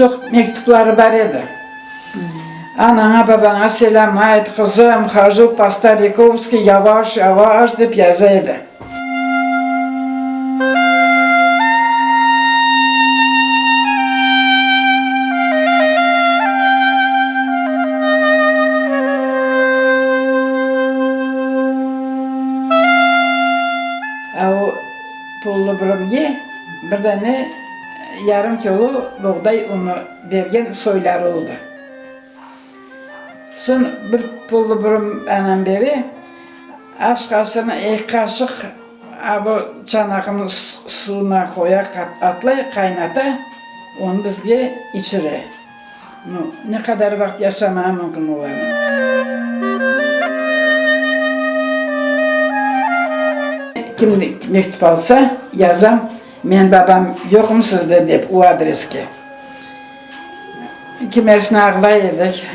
Çoq mektupları bar edi. Anaña, babaña selâm ayt, qızım, hojу po Starikovskiy, yavaş, yavaş, dep yaza edi. A o pullı birevge bir dane yarım kilo boğday unı bergen soyları oldı. Soñ bir pullı burun anam bere, aş qaşığına eki qaşıq a bu çanaqnıñ suvuna qoya, atlay, qaynata, onı bizge içire. Nu, ne qadar vaqıt yaşamağa mümkün olarnı. Kim mektüp alsa, yazam, Men babam yoqmı sizde dep, o adreske. Kimersine ağlay edik.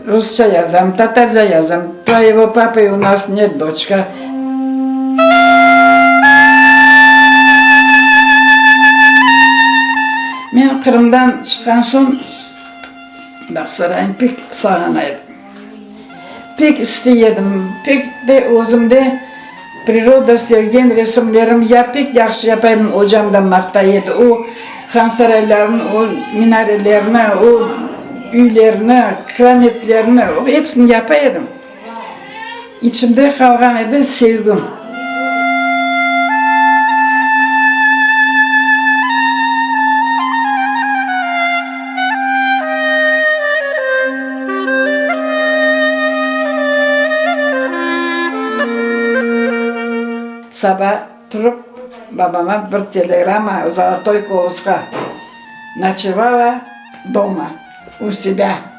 Rusça yazam, tatarca yazam, Tvoyego papı u nas net, doçka. Men Qırımdan çıqqan soñ, Bağsaraynı pek sağına edim. Pek istey edim, pek de özüm de priroda sevgen resimlerim ya pek yahşı yapa edim, ocam da maqtay edi. O hansaraylarnı, o minarelerni, o üylerni, kirametlerni, hepsini yapa edim. İçimde qalğan edi sevgim. Saba turıp, babama bir telegramma Zolotoy Kolosqa, Noçevala doma, u sebâ.